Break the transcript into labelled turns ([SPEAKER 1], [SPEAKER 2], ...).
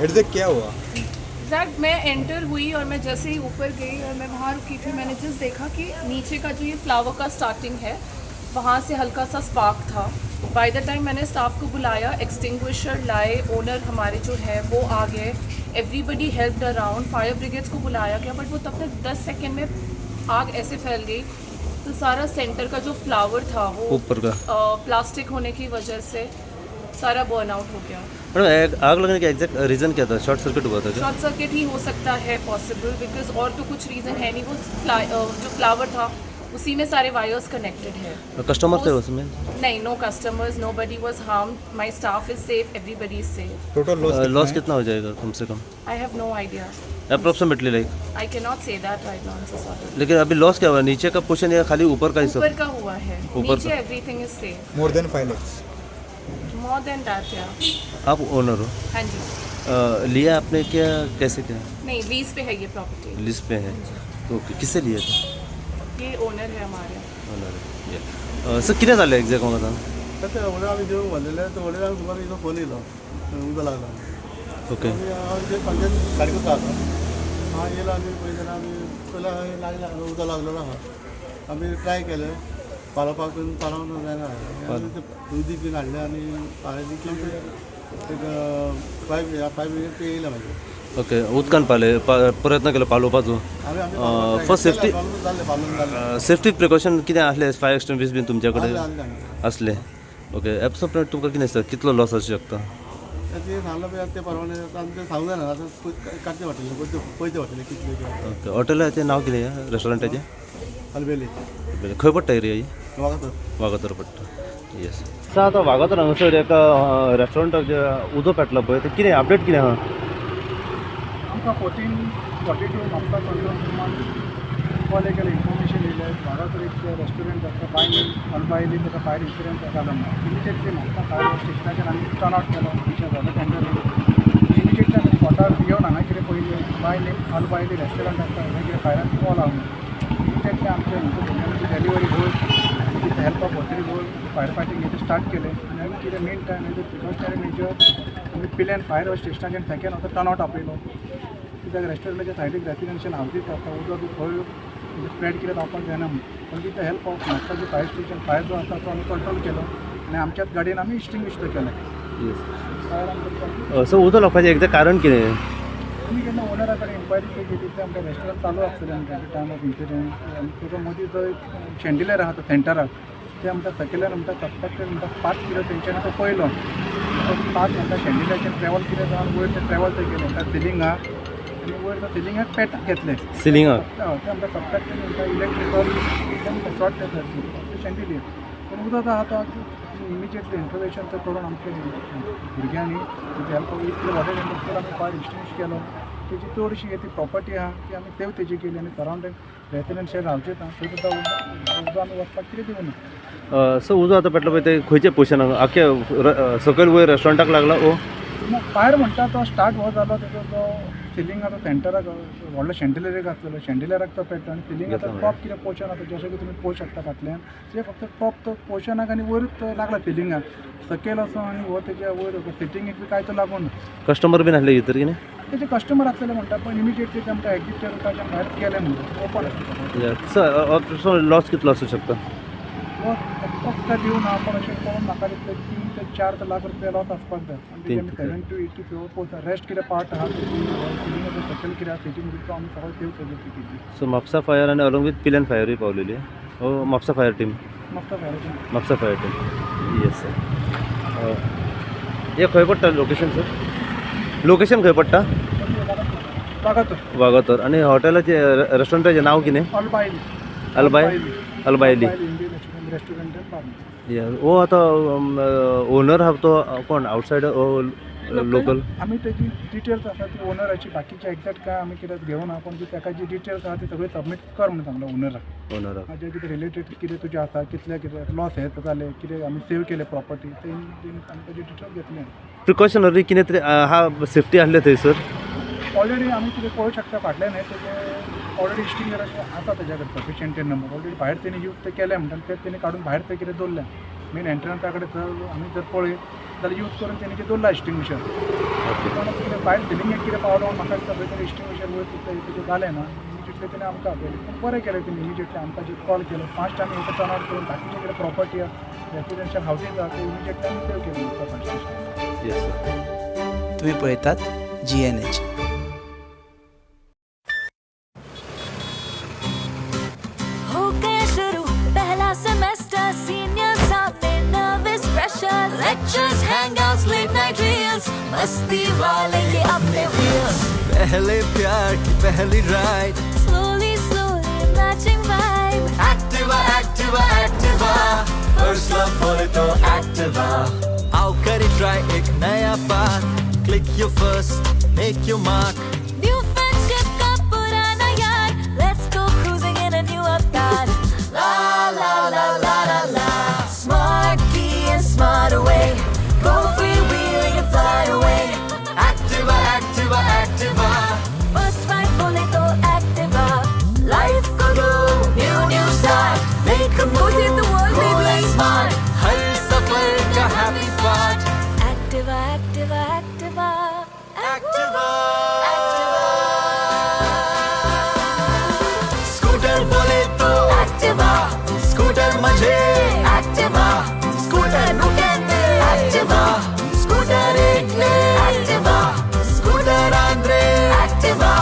[SPEAKER 1] Exact क्या हुआ?
[SPEAKER 2] Exact मैं एंटर हुई और मैं जैसे ही ऊपर गई और मैं वहाँ रुकी थी, मैंने जस्ट देखा कि नीचे का जो ये फ्लावर का स्टार्टिंग है, वहाँ से हल्का सा स्पार्क था। बाय the time मैंने स्टाफ को बुलाया, एक्सटिंग्विशर लाए, ओनर हमारे जो है वो आ गए, everybody help around, fire brigades को बुलाया गया, बट वो तब तक 10 सेकेंड में आग ऐसे फैल गई तो सारा सेंटर का जो फ्लावर था वो
[SPEAKER 3] ऊपर का
[SPEAKER 2] प्लास्टिक होने की वजह से सारा बर्न आउट हो गया।
[SPEAKER 3] मैडम, आग लगने का एग्जैक्ट रीज़न क्या था? शॉर्ट सर्किट हुआ था क्या?
[SPEAKER 2] शॉर्ट सर्किट ही हो सकता है पॉसिबल, because और तो कुछ रीज़न है नहीं। वो जो फ्लावर था, उसी में सारे वायर्स कनेक्टेड है।
[SPEAKER 3] कस्टमर थे उसमें?
[SPEAKER 2] नहीं, no customers, nobody was harm, my staff is safe, everybody is safe.
[SPEAKER 1] Total loss?
[SPEAKER 3] Loss कितना हो जाएगा कम से कम?
[SPEAKER 2] I have no idea.
[SPEAKER 3] Approximately like?
[SPEAKER 2] I can not say that right now, so sorry.
[SPEAKER 3] लेकिन अभी loss क्या हुआ? नीचे का portion या खाली ऊपर का ही सब?
[SPEAKER 2] ऊपर का हुआ है।
[SPEAKER 3] ऊपर
[SPEAKER 2] नीचे
[SPEAKER 3] का।
[SPEAKER 2] Everything is safe.
[SPEAKER 1] More than 5 lakhs?
[SPEAKER 2] More than that, yeah.
[SPEAKER 3] आप ओनर हो?
[SPEAKER 2] हाँ जी।
[SPEAKER 3] लिया आपने क्या, कैसे क्या?
[SPEAKER 2] नहीं, लीज पे है ये प्रॉपर्टी।
[SPEAKER 3] लिस्ट पे है तो किससे लिया था?
[SPEAKER 2] ये ओनर है हमारे।
[SPEAKER 3] ओनर। सर, कितें जालें एग्जॅक्ट म्हाका सांग।
[SPEAKER 4] ते व्हडले आमी जेवण व्हरलेले, ते व्हडले आमी सुमार येयलो, फोन येयलो उदक लागला। आमी हांव ते सांजे 4:30 आसा हांव येयलो, आमी पळयत जाल्यार आमी पयलीं लागला, उदक लागलेलो आहा। आमी ट्राय केलें पालोवपाक, पूण पालोवंक जायना। आमी ते उदीक बीन हाडलें आनी पाळयलें। तितले एक 5 5 मिनट ते येयलें मागीर।
[SPEAKER 3] ओके, उदकान पाले प्रयत्न केलो पालोवपाचो?
[SPEAKER 4] आमी आमी
[SPEAKER 3] फर्स्ट सेफ्टी
[SPEAKER 4] पालोवन जालें, पालोवन जालें।
[SPEAKER 3] सेफ्टी प्रिकॉशन कितें आसलें? फायर एक्सटिंग्विशर बीन तुमच्या कडेन
[SPEAKER 4] आसलें, आसलें।
[SPEAKER 3] आसलें? ओके, एप्रोक्सिमेट तुमकां कितें दिसता, कितलो लॉस आसूं शकता?
[SPEAKER 4] ते सांगलां पळय, ते प्रमाणे आमचें सांगूंक जायना आतां। काडचें पडटलें, पळयचें पळयचें पडटलें कितलें कितें।
[SPEAKER 3] ओके, हॉटेलाचें नांव कितें, रेस्टॉरंटाचें?
[SPEAKER 4] आलबेली।
[SPEAKER 3] खंय पडटा एरिया ही?
[SPEAKER 4] वागातोर।
[SPEAKER 3] वागातोर पडटा। येस सर, आतां वागातोर हांगासर एका रेस्टॉरंटाक उजो पेटला पळय, तें कितें अपडेट कितें आहा?
[SPEAKER 5] आमकां 14:42 म्हापसा कंट्रोल रुमान कॉल केले, इन्फॉर्मेशन येयलें, वागातोर एक रेस्टॉरंट आसा बाय नेम अल्बायली, ताका फायर इन्सिडंट जालो म्हणून। इमिजिएटली म्हापसा फायर स्टेशनाचेर आमी टर्न आवट केलो, आमच्या वॉटर टेंडर इमिजिएटली आमी स्पॉटार येवन हांगा कितें पळयलें, बाय नेम अल्बायली रेस्टॉरंट आसा, हांगा कितें फायरान कॉल आहा म्हणून। इमिजिएटली आमचे हांगचे भुरग्यांची delivery boy, with help of water boy, fire fighting हें स्टार्ट केलें आनी आमी कितें मेन टायम हें प्रिकॉशनरी मेजर आमी पिल्यान फायर स्टेशनाचेर सेकेंड आतां टर्न आवट आपयलो, कित्याक रेस्टॉरंटाच्या सायडीक रेसिडेन्शियल हावजीस आसा, उदक बी खंय म्हणजे स्प्रेड कितें जावपाक जायना म्हणून। पूण with the help of म्हापसाचे fire station, fire जो आसा तो आमी कंट्रोल केलो आनी आमच्याच गाडयेन आमी एक्सटिंग्विश तो केलो। फायर आमकां
[SPEAKER 3] सो उजो लागपाचें एग्जॅक्ट कारण कितें?
[SPEAKER 5] आमी केन्ना ओनरा कडेन इन्क्वायरी केली, ते आमकां रेस्टॉरंट चालू आसतलें म्हणटा टायम ऑफ इन्सिडंट। आनी तेजो मदीं जो एक शेंडिलर आहा तो सेंटराक, ते आमकां सकयल्यान म्हणटा सस्पेक्टेड म्हणटा स्पार्क कितें तेंच्यांनी तो पळयलो, तो स्पार्क म्हणटा शेंडिलाचेर ट्रॅवल कितें जावन वयर ते ट्रॅवल ते केलें त्या सिलिंगाक आनी वयर त्या सिलिंगाक पेट घेतलें।
[SPEAKER 3] सिलिंगाक?
[SPEAKER 5] हय, ते आमकां सस्पेक्टेड म्हणटा इलेक्ट्रिकल, ते म्हणटा शॉर्ट सर्कीट शेंडिलियर। पूण उदक आहा तो इमिजिएटली इंटरवेशन ते करून आमचे भुरग्यांनी विथ हेल्प ऑफ इतले वॉटर टेंडर आमी फायर एक्सटिंग्विश केलो। तेजी चडशी ती प्रॉपर्टी आहा ती आमी सेव तेजी केली आनी सरावंडींग रेसिडेन्शियल हावजीस आहा थंय सुद्दां उदक उजो आमी वचपाक कितें दिवना।
[SPEAKER 3] सो उजो आतां पेटलो पळय, ते खंयचे पोर्शनाक आख्खे सकयल वयर रेस्टॉरंटाक लागला ओ?
[SPEAKER 5] ना, फायर म्हणटा तो स्टार्ट हो जालो तेजो जो सिलिंग आसा सेंटराक, व्हडलो शेंडिलर एक आसलेलो, शेंडिलराक तो पेटलो आनी सिलिंग आतां
[SPEAKER 3] घेतला।
[SPEAKER 5] टॉप कितें पोर्शन आसा, जशें की तुमी पळोवंक शकता फाटल्यान, ते फक्त टॉप तो पोर्शनाक आनी वयरूच तो लागला सिलिंगाक सकयल असो आनी हो तेज्या वयर सिटींगेक बी कांय तो लागून।
[SPEAKER 3] कस्टमर बीन आसले भितर कितें?
[SPEAKER 5] तेजे कस्टमर आसलेले म्हणटा, पण इमिजिएटली ते आमकां एक्झिट रुटाच्यान भायर गेले म्हणटा, ओपन आसता।
[SPEAKER 3] सर, लॉस कितलो आसूं शकता?
[SPEAKER 5] लॉस एप्रोक्स दिवना, पण अशें पळोवन म्हाका दिसता 3 ते 4 लाख रुपया लॉस आसपाक जाय आनी तेजे आमी 7 टू 8 पळोवता, रेस्ट कितें पार्ट आहा, सिलिंगाचो सकयल कितें आहा, सिटींग तो आमी सगळें सेव केली ती।
[SPEAKER 3] सो म्हापसा फायर आनी अलॉंग विथ पिल्यान फायरूय पावलेली oh Mapusa fire team?
[SPEAKER 5] Mapusa फायराचें।
[SPEAKER 3] Mapusa fire team, yes sir. हे खंय पडटा लोकेशन सर? लोकेशन खंय पडटा?
[SPEAKER 5] वागातोर।
[SPEAKER 3] वागातोर। आनी हॉटेलाचें, रेस्टॉरंटाचें नांव कितें?
[SPEAKER 5] अल्बायली।
[SPEAKER 3] अल्बाय अल्बायली।
[SPEAKER 5] Indian restaurant bar.
[SPEAKER 3] ओ आतां ओनर आहा तो कोण, आउटसायडर ओ लोकल?
[SPEAKER 5] आमी तेजी डिटेल्स आसा ती ओनराची, बाकीचे एक्झॅक्ट काय आमी कितें घेवना, पूण जी ताका जी डिटेल्स आहा ती सगळी सबमीट कर म्हणून सांगला ओनराक।
[SPEAKER 3] ओनराक।
[SPEAKER 5] जे कितें रिलेटेड कितें तुजें आसा, कितले कितें लॉस हे जाले, कितें आमी सेव केले प्रॉपर्टी, ते आमी ताजी डिटेल्स घेतले।
[SPEAKER 3] प्रिकॉशनरी कितें तरी आहा, सेफ्टी आसले थंयसर?
[SPEAKER 5] ऑलरेडी आमी कितें पळोवंक शकता फाटल्यान, न्हय, तेजे ऑलरेडी एक्सटिंग्विशर अशें आसा तेज्या कडेन सफिशियंट नंबर। ऑलरेडी भायर तेणी यूज ते केले म्हणटा, ते तेणी काडून भायर ते कितें दवरलें। मेन एंट्रन्सा कडेन जर आमी जर पळयत जाल्यार यूज करून तेणी तें दवरला एक्सटिंग्विशर.
[SPEAKER 3] ओके.
[SPEAKER 5] पण कितें फायर सिलिंगेक कितें पावलो म्हूण म्हाका दिसता खंय तरी एक्सटिंग्विशर वयर तितलें तेजें जालें ना. इमिजिएटली तेणी आमकां आपयलें, पूण बरें केलें तेणी. इमिजिएटली आमकां जे कॉल केलो फास्ट आमी एक टर्न आवट करून बाकीचे कितें प्रॉपर्टी आहा, रेसिडेन्शियल हावजीस आहा, ते इमिजिएटली आमी सेव केले फायर स्टेशन.
[SPEAKER 3] Yes sir.
[SPEAKER 1] तुम्ही पळयतात GNH.
[SPEAKER 6] हो गया शुरू पहला सेमेस्टर, सीनियर सामने nervous pressure, lectures, hangouts, late night reels, मस्ती वाले ये अपने व्हील्स.
[SPEAKER 7] पहले प्यार की पहली ride,
[SPEAKER 6] slowly slowly matching vibe.
[SPEAKER 7] Activa Activa Activa, first love बोले तो एक्टिवा. आओ करे ट्राई एक नया path, click your first, make your mark.
[SPEAKER 6] New friendship का पुराना यार, let's go cruising in a new avatar. La la la la la la, smart key and smart away, go free wheeling and fly away.
[SPEAKER 7] Activa Activa Activa,
[SPEAKER 6] first ride बोले तो Activa, life co do new new start,
[SPEAKER 7] make a
[SPEAKER 2] Go save the world,
[SPEAKER 7] move
[SPEAKER 2] baby.
[SPEAKER 7] Smart, हर सफर का happy part.
[SPEAKER 6] Activa Activa Activa.
[SPEAKER 7] Activa, scooter बोले तो
[SPEAKER 6] Activa,
[SPEAKER 7] scooter मजे,
[SPEAKER 6] Activa,
[SPEAKER 7] scooter नुकेंदे,
[SPEAKER 6] Activa,
[SPEAKER 7] scooter एकले,
[SPEAKER 6] Activa,
[SPEAKER 7] scooter Andre,
[SPEAKER 6] Activa.